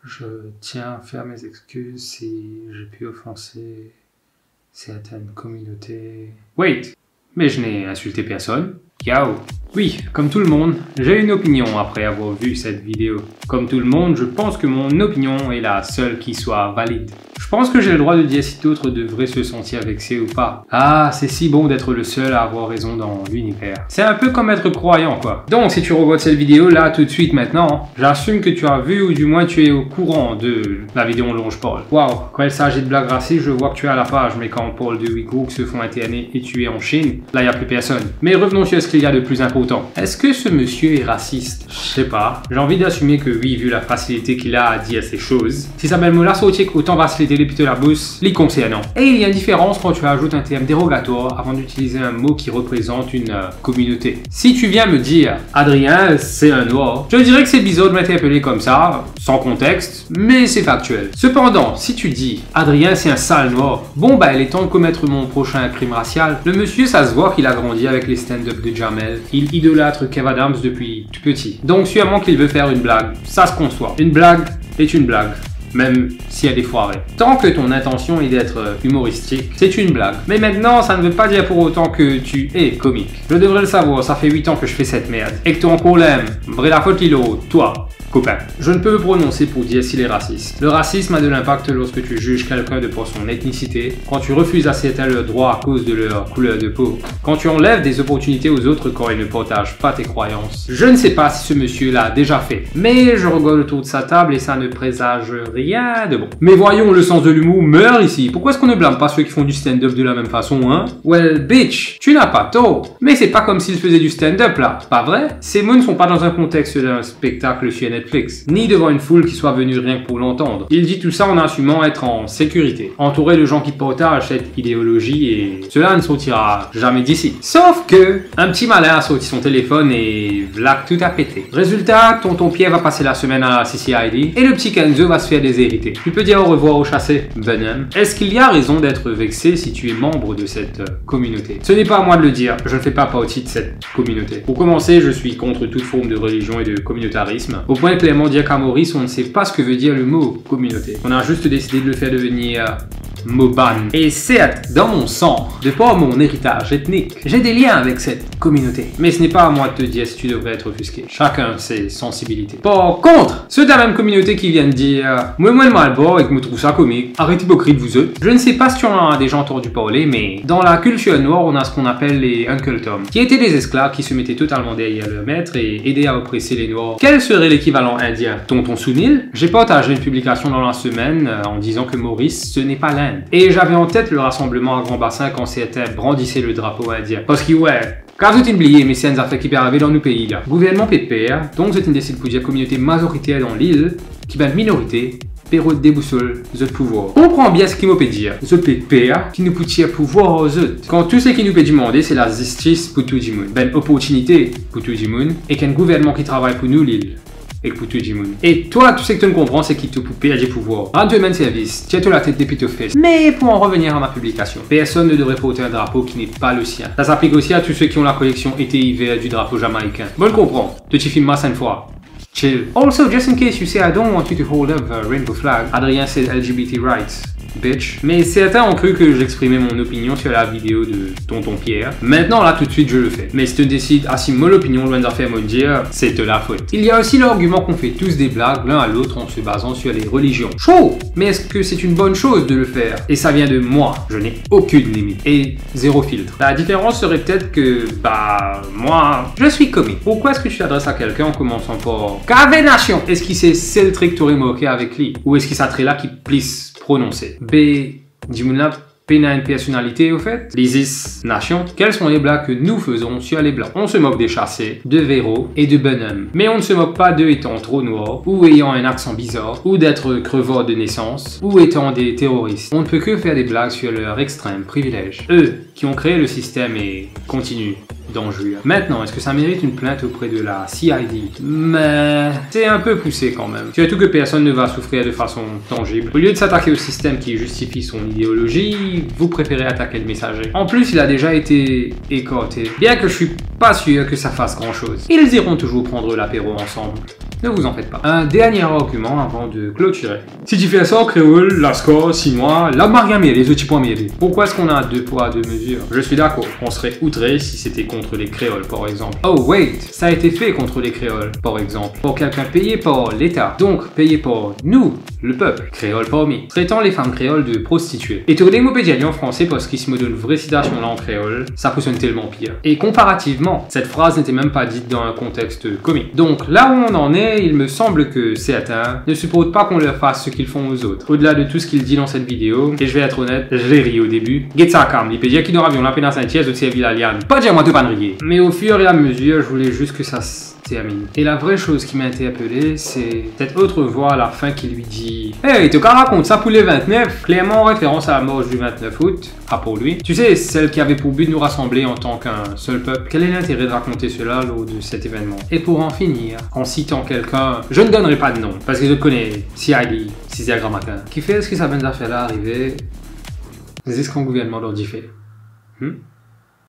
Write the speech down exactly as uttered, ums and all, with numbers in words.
Je tiens à faire mes excuses si j'ai pu offenser certaines communautés. Wait, mais je n'ai insulté personne. Yo. Oui, comme tout le monde, j'ai une opinion après avoir vu cette vidéo. Comme tout le monde, je pense que mon opinion est la seule qui soit valide. Je pense que j'ai le droit de dire si d'autres devraient se sentir vexés ou pas. Ah, c'est si bon d'être le seul à avoir raison dans l'univers. C'est un peu comme être croyant, quoi. Donc, si tu regardes cette vidéo là, tout de suite, maintenant, j'assume que tu as vu ou du moins tu es au courant de la vidéo dont je parle. Waouh, quand il s'agit de blagues racistes, je vois que tu es à la page, mais quand on parle de Ouïghours qui se font interner et tuer en Chine, là, il n'y a plus personne. Mais revenons sur ce qu'il y a de plus important. Est-ce que ce monsieur est raciste ? Je sais pas. J'ai envie d'assumer que oui, vu la facilité qu'il a à dire ces choses. Si sa bèlmo la sorti ek otan fasilite, li pito labous, li konsernan. Et il y a une différence quand tu ajoutes un terme dérogatoire avant d'utiliser un mot qui représente une, euh, communauté. Si tu viens me dire, Adrien, c'est un noir, je dirais que c'est bizarre de m'interpeller comme ça, sans contexte, mais c'est factuel. Cependant, si tu dis, Adrien, c'est un sale noir, bon, bah, il est temps de commettre mon prochain crime racial. Le monsieur, ça se voit qu'il a grandi avec les stand-up de Jamel. Il idolâtre Kev Adams depuis tout petit. Donc, sûrement qu'il veut faire une blague. Ça se conçoit. Une blague est une blague, même si elle est foirée. Tant que ton intention est d'être, euh, humoristique, c'est une blague. Mais maintenant, ça ne veut pas dire pour autant que tu es comique. Je devrais le savoir, ça fait huit ans que je fais cette merde. Ek to ankor la, bre, lafot li lor twa, copain. Je ne peux me prononcer pour dire s'il est raciste. Le racisme a de l'impact lorsque tu juges quelqu'un de par son ethnicité, quand tu refuses à certains leur droit à cause de leur couleur de peau, quand tu enlèves des opportunités aux autres quand ils ne partagent pas tes croyances. Je ne sais pas si ce monsieur l'a déjà fait, mais je regarde autour de sa table et ça ne présage rien de bon. Mais voyons, le sens de l'humour meurt ici. Pourquoi est-ce qu'on ne blâme pas ceux qui font du stand-up de la même façon, hein ? Well, bitch, tu n'as pas tort. Mais c'est pas comme s'il faisait du stand-up là, pas vrai ? Ces mots ne sont pas dans un contexte d'un spectacle sur Netflix, ni devant une foule qui soit venue rien que pour l'entendre. Il dit tout ça en assumant être en sécurité, entouré de gens qui partagent cette idéologie, et cela ne sortira jamais d'ici. Sauf que, un petit malin a sorti son téléphone et vlac, tout a pété. Résultat, tonton Pierre va passer la semaine à la C C I D et le petit Kenzo va se faire déshériter. Tu peux dire au revoir au chassé, bonhomme. Est-ce qu'il y a raison d'être vexé si tu es membre de cette, euh, communauté ? Ce n'est pas à moi de le dire, je ne fais pas partie de cette communauté. Pour commencer, je suis contre toute forme de religion et de communautarisme, au point de clairement dire qu'à Maurice, on ne sait pas ce que veut dire le mot communauté. On a juste décidé de le faire devenir Moban. Et certes, dans mon sang, de par mon héritage ethnique, j'ai des liens avec cette communauté. Mais ce n'est pas à moi de te dire si tu devrais être offusqué. Chacun ses sensibilités. Par contre, ceux de la même communauté qui viennent dire, euh, « Mwa, mwa, mo al bwar ek mo trouv sa komik, arrêtez d'être hypocrites, vous autres. » Je ne sais pas si tu en as déjà entendu parler, mais dans la culture noire, on a ce qu'on appelle les Uncle Tom, qui étaient des esclaves qui se mettaient totalement derrière leur maître et aidaient à oppresser les Noirs. Quel serait l'équivalent indien ? Tonton Sunil ? J'ai partagé une publication dans la semaine, euh, en disant que Maurice, ce n'est pas l'Inde. Et j'avais en tête le rassemblement à Grand Bassin quand certains brandissaient le drapeau indien. Parce que, ouais, kan zot inn bliye, me se enn zafer ki pe arive dan nou pei la. Gouvernman pe per, donk zot inn desid pou dir kominote mazoriter dan lil, ki bann minorite, pe rod debousol zot pouvwar. Konpran bien seki mo pe dir. Zot pe per ki nou pou tir pouvwar ar zot. Kan tou seki nou pe dimande, se lazistis pou tou dimoun, bann oportinite pou tou dimoun, ek enn gouvernman ki travay pou nou lil ek pou tou dimoun. E twa, tou seki to'nn konpran, seki to pou perdi pouvwar. Rann to bann servis, tir to latet depi to fes. Mais pour en revenir à ma publication, personne ne devrait porter un drapeau qui n'est pas le sien. Ça s'applique aussi à tous ceux qui ont la collection été-hiver du drapeau jamaïcain. Bon, konpran, to ti fim mas enn fwa. Chill. Also, just in case you say I don't want you to hold up the rainbow flag, Adrien said L G B T rights, bitch. Mais certains ont cru que j'exprimais mon opinion sur la vidéo de Tonton Pierre. Maintenant, là, tout de suite, je le fais. Mais si to desid asim mo lopinion lor enn zafer mo'nn dir, c'est de la faute. Il y a aussi l'argument qu'on fait tous des blagues l'un à l'autre en se basant sur les religions. Chaud, mais est-ce que c'est une bonne chose de le faire ? Et ça vient de moi, je n'ai aucune limite. Et zéro filtre. La différence serait peut-être que, bah, moi, je suis comique. Pourquoi est-ce que tu t'adresses à quelqu'un en commençant par Kave Nation ? Eski se sel trik to remarke avek li? Ou eski sa trik la ki plis prononse? Be, dimoun la pena enn personalite, au fait? Li zis Nation. Quelles sont les blagues que nous faisons sur les blancs? On se moque des chassés, de Véro et de Benham. Mais on ne se moque pas d'eux étant trop noirs, ou ayant un accent bizarre, ou d'être crevards de naissance, ou étant des terroristes. On ne peut que faire des blagues sur leur extrême privilège. Eux, qui ont créé le système et continuent d'en jouir. Maintenant, est-ce que ça mérite une plainte auprès de la C I D? Mais c'est un peu poussé quand même. Surtout que personne ne va souffrir de façon tangible. Au lieu de s'attaquer au système qui justifie son idéologie, vous préférez attaquer le messager. En plus, il a déjà été écarté. Bien que je suis pas sûr que ça fasse grand-chose. Ils iront toujours prendre l'apéro ensemble. Ne vous en faites pas. Un dernier argument avant de clôturer. Si ti fer sa an kreol, laskar, sinwa, la Maria Mele, zot ti pou anmerde. Pourquoi est-ce qu'on a deux poids, deux mesures ? Je suis d'accord, on serait outré si c'était contre les créoles, par exemple. Oh wait, ça a été fait contre les créoles, par exemple, par quelqu'un payé par l'État, donc payé par nous, le peuple, créole parmi. Traitant les femmes créoles de prostituées. Etourne mo pe dir li an franse parski si mo donn vre sitasion la an kreol, sa pou sonn telman pir. Et comparativement, cette phrase n'était même pas dite dans un contexte comique. Donc là où on en est, il me semble que certains ne supportent pas qu'on leur fasse ce qu'ils font aux autres. Au-delà de tout ce qu'il dit dans cette vidéo, et je vais être honnête, j'ai ri au début. Get sa kam, li pe dir ki dan lavion la pena sintir, zot servi laliann. Pa dir mwa to pa'nn riye. Mais au fur et à mesure, je voulais juste que ça s- termine. Et la vraie chose qui m'a interpellé, c'est cette autre voix à la fin qui lui dit : « Hey, to kav rakont sa pou le vingt-neuf », clairement en référence à la marche du vingt-neuf août, à pour lui. Tu sais, celle qui avait pour but de nous rassembler en tant qu'un seul peuple. Quel est l'intérêt de raconter cela lors de cet événement ? Et pour en finir, en citant quelqu'un, je ne donnerai pas de nom, parce que je connais C I D, Césaire Gramatin, ki fer eski sa bann zafer la arive zis kan gouvernman lor dife. Hmm ?